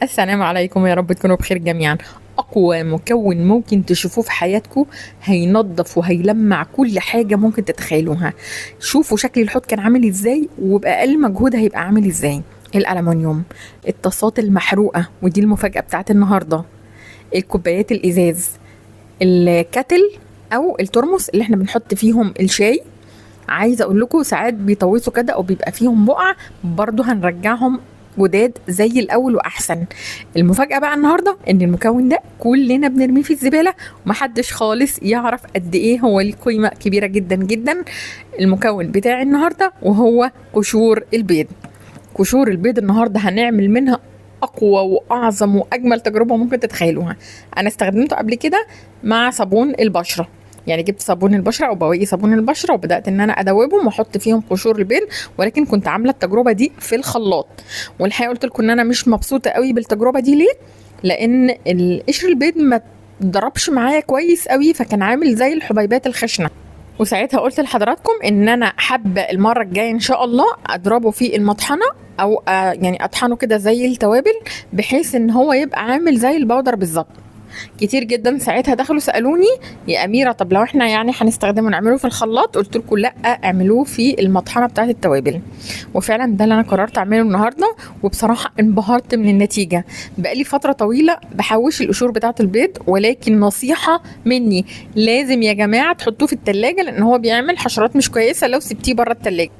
السلام عليكم، يا رب تكونوا بخير جميعا. اقوى مكون ممكن تشوفوه في حياتكم، هينظف وهيلمع كل حاجة ممكن تتخيلوها. شوفوا شكل الحوض كان عامل ازاي، وباقل مجهود هيبقى عامل ازاي. الالومنيوم، الطاسات المحروقه، ودي المفاجاة بتاعت النهارده، الكوبايات الازاز، ال kettle او الترمس اللي احنا بنحط فيهم الشاي. عايزه اقول لكم ساعات بيطوسوا كده او بيبقى فيهم بقع، برضو هنرجعهم جداد زي الاول واحسن. المفاجاة بقى النهارده ان المكون ده كلنا بنرميه في الزبالة ومحدش خالص يعرف قد ايه هو ليه قيمة كبيرة جدا جدا. المكون بتاعي النهارده وهو قشور البيض. قشور البيض النهارده هنعمل منها اقوى واعظم واجمل تجربه ممكن تتخيلوها. انا استخدمته قبل كده مع صابون البشرة، يعني جبت صابون البشرة او بواقي صابون البشرة وبدات ان انا ادوبهم واحط فيهم قشور البيض، ولكن كنت عامله التجربة دي في الخلاط. والحقيقة قلت لكم ان انا مش مبسوطة قوي بالتجربة دي. ليه؟ لان القشر البيض ما ضربش معايا كويس قوي، فكان عامل زي الحبيبات الخشنة. وساعتها قلت لحضراتكم ان انا حابة المرة الجاية ان شاء الله اضربه في المطحنه، او يعني اطحنه كده زي التوابل، بحيث ان هو يبقى عامل زي ال powder بالظبط. كتير جدا ساعتها دخلوا سالوني يا اميره طب لو احنا يعني هنستخدمه نعمله في الخلاط؟ قلت لكم لا، اعملوه في المطحنه بتاعه التوابل. وفعلا ده اللي انا قررت اعمله النهارده، وبصراحة انبهرت من النتيجة. بقالي فترة طويلة بحوش القشور بتاعه البيض، ولكن نصيحة مني لازم يا جماعة تحطوه في التلاجة، لان هو بيعمل حشرات مش كويسة لو سبتيه بره التلاجة.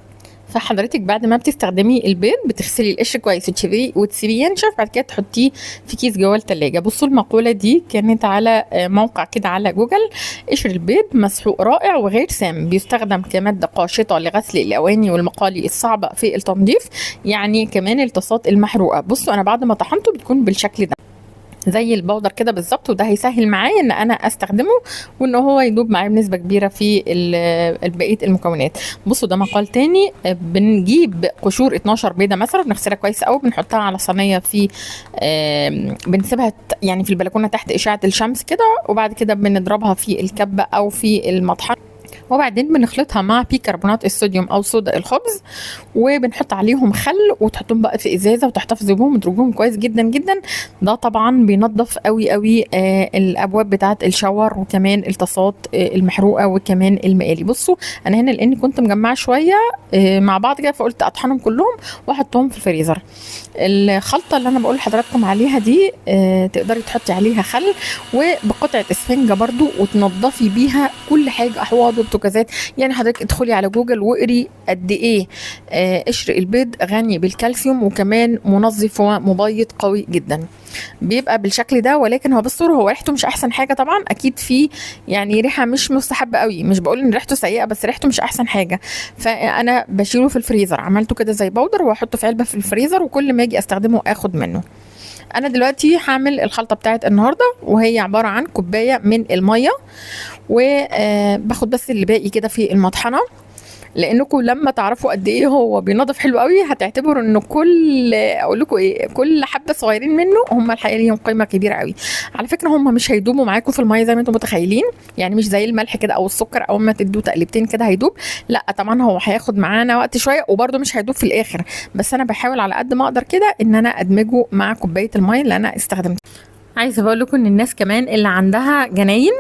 فحضرتك بعد ما بتستخدمي البيض بتغسلي القشر كويس وتسيبيه ينشف، بعد كده تحطيه في كيس جوه التلاجة. بصوا المقولة دي كانت على موقع كده على جوجل. قشر البيض مسحوق رائع وغير سام، بيستخدم كمادة قاشطة لغسل الأواني والمقالي الصعبة في التنظيف، يعني كمان الطاسات المحروقة. بصوا أنا بعد ما طحنته بتكون بالشكل ده زي ال powder كده بالظبط، وده هيسهل معايا ان انا استخدمه وان هو يدوب معايا بنسبة كبيرة في بقية المكونات. بصوا ده مقال تاني. بنجيب قشور 12 بيضة مثلا، بنغسلها كويس قوي، بنحطها على صينية في بنسيبها يعني في البلكونه تحت اشعه الشمس كده، وبعد كده بنضربها في الكبه او في المطحنه، وبعدين بنخلطها مع بيكربونات الصوديوم او صودا الخبز، وبنحط عليهم خل، وتحطهم بقى في ازازة وتحتفظوا بيهم وترجوهم كويس جدا جدا. ده طبعا بينظف قوي قوي الابواب بتاعه ال shower، وكمان الطاسات المحروقه، وكمان المقالي. بصوا انا هنا لان كنت مجمعة شوية مع بعض كده، فقلت اطحنهم كلهم واحطهم في الفريزر. الخلطة اللي انا بقول لحضراتكم عليها دي تقدري تحطي عليها خل وبقطعه اسفنجه برضو، وتنظفي بيها كل حاجة، احواض وبوتاجازات. يعني حضرتك ادخلي على جوجل واقري قد ايه قشر البيض غني بالكالسيوم، وكمان منظف ومبيض قوي جدا. بيبقى بالشكل ده، ولكن هو بالصورة هو ريحته مش احسن حاجة طبعا، اكيد في يعني ريحه مش مستحبة قوي، مش بقول ان ريحته سيئه، بس ريحته مش احسن حاجة. فانا بشيله في الفريزر، عملته كده زي powder واحطه في علبة في الفريزر، وكل ما اجي استخدمه اخد منه. انا دلوقتي هعمل الخلطة بتاعت النهارده، وهي عبارة عن كوباية من المية، وباخد بس اللي باقي كده في المطحنه، لانكم لما تعرفوا قد ايه هو بينظف حلو قوي هتعتبروا ان كل اقول لكم ايه، كل حبه صغيرين منه هم الحقيقة ليهم قيمة كبيرة قوي. على فكرة هم مش هيدوبوا معاكم في المية زي ما انتم متخيلين، يعني مش زي الملح كده او السكر، اول ما تدوا تقلبتين كده هيدوب، لا طبعا هو هياخد معانا وقت شوية، وبرده مش هيدوب في الاخر، بس انا بحاول على قد ما اقدر كده ان انا ادمجه مع كوباية المية اللي انا استخدمتها. عايزه اقول لكم ان الناس كمان اللي عندها جناين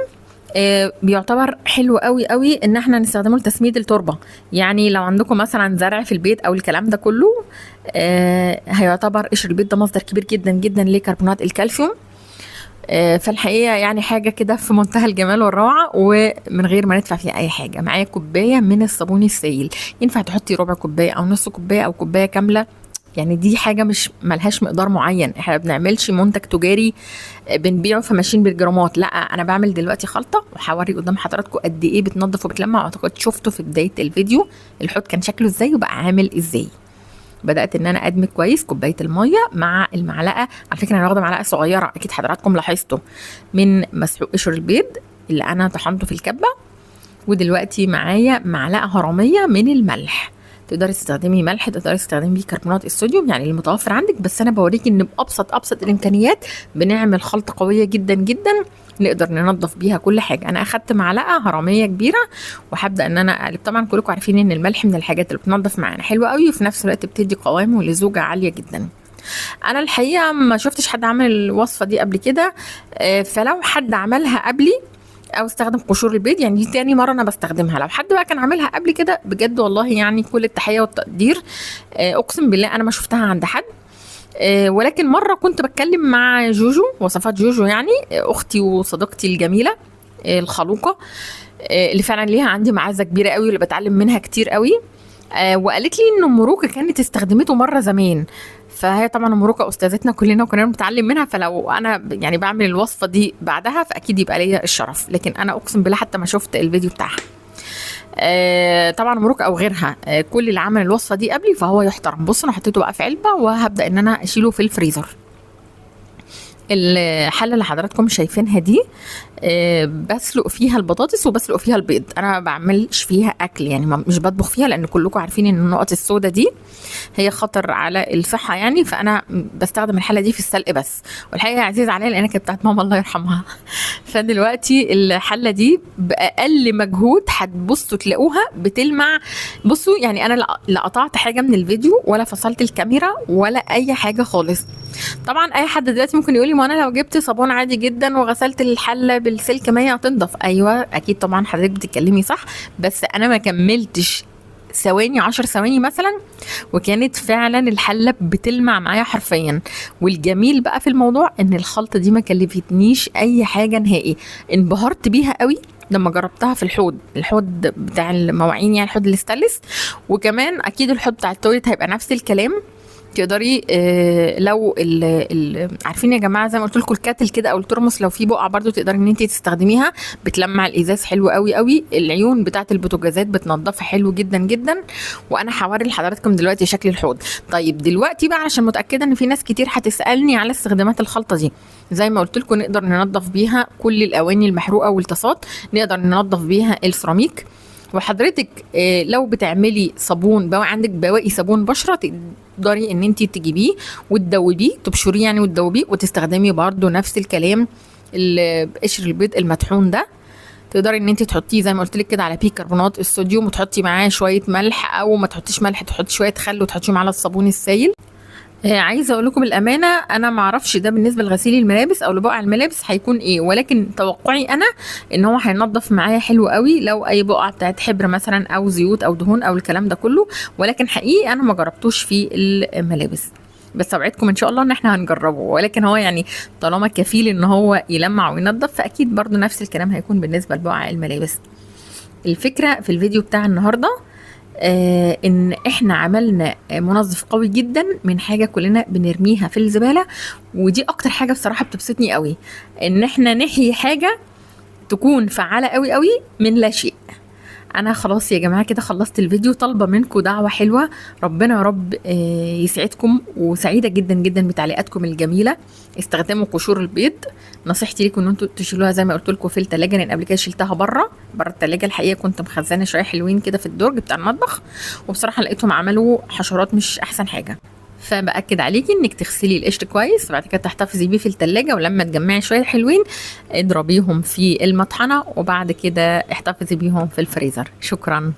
بيعتبر حلو قوي قوي ان احنا نستخدمه لتسميد التربة. يعني لو عندكم مثلا زرع في البيت او الكلام ده كله، هيعتبر قشر البيض ده مصدر كبير جدا جدا لكربونات الكالسيوم. فالحقيقة يعني حاجة كده في منتهى الجمال والروعه، ومن غير ما ندفع فيها اي حاجة. معايا كوباية من الصابون السائل، ينفع تحطي ربع كوباية او نص كوباية او كوباية كاملة، يعني دي حاجة مش ملهاش مقدار معين، احنا ما بنعملش منتج تجاري بنبيعه فماشيين بالجرامات، لا انا بعمل دلوقتي خلطه وهوري قدام حضراتكم قد ايه بتنظف وبتلمع. اعتقد شفتوا في بداية الفيديو الحوض كان شكله ازاي وبقى عامل ازاي. بدات ان انا ادمج كويس كوباية المية مع المعلقة، على فكرة انا واخده معلقه صغيرة اكيد حضراتكم لاحظتوا، من مسحوق قشر البيض اللي انا طحنته في الكبه. ودلوقتي معايا معلقه هرميه من الملح، تقدري تستخدمي ملح، تقدري تستخدمي بيكربونات الصوديوم، يعني المتوفر عندك، بس انا بوريكي ان بابسط ابسط الامكانيات بنعمل خلطه قوية جدا جدا نقدر ننظف بيها كل حاجة. انا اخدت معلقه هرميه كبيرة وهبدا ان انا اقلب. طبعا كلكم عارفين ان الملح من الحاجات اللي بتنظف معانا حلوة قوي، وفي نفس الوقت بتدي قوام ولزوجه عالية جدا. انا الحقيقة ما شفتش حد عمل الوصفة دي قبل كده، فلو حد عملها قبلي او استخدم قشور البيض، يعني دي تاني مرة انا بستخدمها، لو حد بقى كان عاملها قبل كده بجد والله يعني كل التحية والتقدير. اقسم بالله انا ما شفتها عند حد. ولكن مرة كنت بتكلم مع جوجو، وصفات جوجو يعني، اختي وصديقتي الجميلة، الخلوقه، اللي فعلا ليها عندي معزة كبيرة قوي واللي بتعلم منها كتير قوي، وقالت لي ان ام روكا كانت استخدمته مرة زمان. فهي طبعا ام روكا استاذتنا كلنا وكنا بنتعلم منها، فلو انا يعني بعمل الوصفة دي بعدها فاكيد يبقى ليا الشرف، لكن انا اقسم بالله حتى ما شفت الفيديو بتاعها. طبعا ام روكا او غيرها، كل اللي عمل الوصفة دي قبلي فهو يحترم. بصوا انا حطيته بقى في علبة وهبدا ان انا اشيله في الفريزر. الحلة اللي حضراتكم شايفينها دي، بسلق فيها البطاطس وبسلق فيها البيض. انا ما بعملش فيها اكل يعني، مش بطبخ فيها، لان كلكم عارفين ان النقط السوداء دي هي خطر على الصحة يعني، فانا بستخدم الحلة دي في السلق بس. والحقيقة عزيز عليا لان كانت بتاعت ماما الله يرحمها. فدلوقتي الحلة دي باقل مجهود هتبصوا تلاقوها بتلمع. بصوا يعني انا لا قطعت حاجة من الفيديو ولا فصلت الكاميرا ولا اي حاجة خالص. طبعا اي حد دلوقتي ممكن يقولي ما انا لو جبت صابون عادي جدا وغسلت الحلة بالسلك ما هي هتنضف. ايوه اكيد طبعا حضرتك بتتكلمي صح، بس انا ما كملتش ثواني، 10 ثواني مثلا، وكانت فعلا الحلة بتلمع معايا حرفيا. والجميل بقى في الموضوع ان الخلطة دي ما كلفتنيش اي حاجة نهائي، انبهرت بيها قوي لما جربتها في الحوض، الحوض بتاع المواعين يعني الحوض الاستانلس، وكمان اكيد الحوض بتاع ال toilet هيبقى نفس الكلام. تقدري لو ال عارفين يا جماعة زي ما قلت لكم ال kettle كده او الترمس لو في بقعة برده تقدري ان انت تستخدميها، بتلمع الازاز حلو قوي قوي. العيون بتاعه البوتاجازات بتنضفها حلو جدا جدا. وانا هوري لحضراتكم دلوقتي شكل الحوض. طيب دلوقتي بقى عشان متاكدة ان في ناس كتير هتسالني على استخدامات الخلطة دي، زي ما قلت لكم نقدر ننضف بيها كل الاواني المحروقه والطاسات، نقدر ننضف بيها السيراميك. وحضرتك لو بتعملي صابون بواقي، عندك بواقي صابون بشره، تقدري ان انت تجيبيه وتدوبيه، تبشريه يعني وتدوبيه، وتستخدمي برده نفس الكلام قشر البيض المطحون ده، تقدري ان انت تحطيه زي ما قلت لك كده على بيكربونات الصوديوم، وتحطي معاه شوية ملح، او ما تحطيش ملح تحطي شوية خل وتحطيهم على الصابون السائل. عايزه اقول لكم الامانة انا ما اعرفش ده بالنسبة لغسيل الملابس او لبقع الملابس هيكون ايه، ولكن توقعي انا ان هو هينظف معايا حلو قوي لو اي بقعة بتاعت حبر مثلا او زيوت او دهون او الكلام ده كله، ولكن حقيقي انا ما جربتوش في الملابس، بس اوعدكم ان شاء الله ان احنا هنجربه. ولكن هو يعني طالما كفيل ان هو يلمع وينظف فاكيد برضو نفس الكلام هيكون بالنسبة لبقع الملابس. الفكرة في الفيديو بتاع النهارده ان احنا عملنا منظف قوي جدا من حاجة كلنا بنرميها في الزبالة، ودي اكتر حاجة بصراحة بتبسطني قوي، ان احنا نحيي حاجة تكون فعاله قوي قوي من لا شيء. انا خلاص يا جماعة كده خلصت الفيديو، طالبه منكم دعوه حلوة، ربنا يا رب يسعدكم، وسعيدة جدا جدا بتعليقاتكم الجميلة. استخدموا قشور البيض، نصيحتي ليكم ان انتوا تشيلوها زي ما قلت لكم في التلاجة، لان قبل كده شلتها بره التلاجة. الحقيقة كنت مخزنة شوية حلوين كده في الدرج بتاع المطبخ، وبصراحة لقيتهم عملوا حشرات مش احسن حاجة. فباكد عليكي انك تغسلي القشر كويس، وبعد كده تحتفظي بيه في التلاجة، ولما تجمعي شوية حلوين اضربيهم في المطحنه، وبعد كده احتفظي بيهم في الفريزر. شكرا.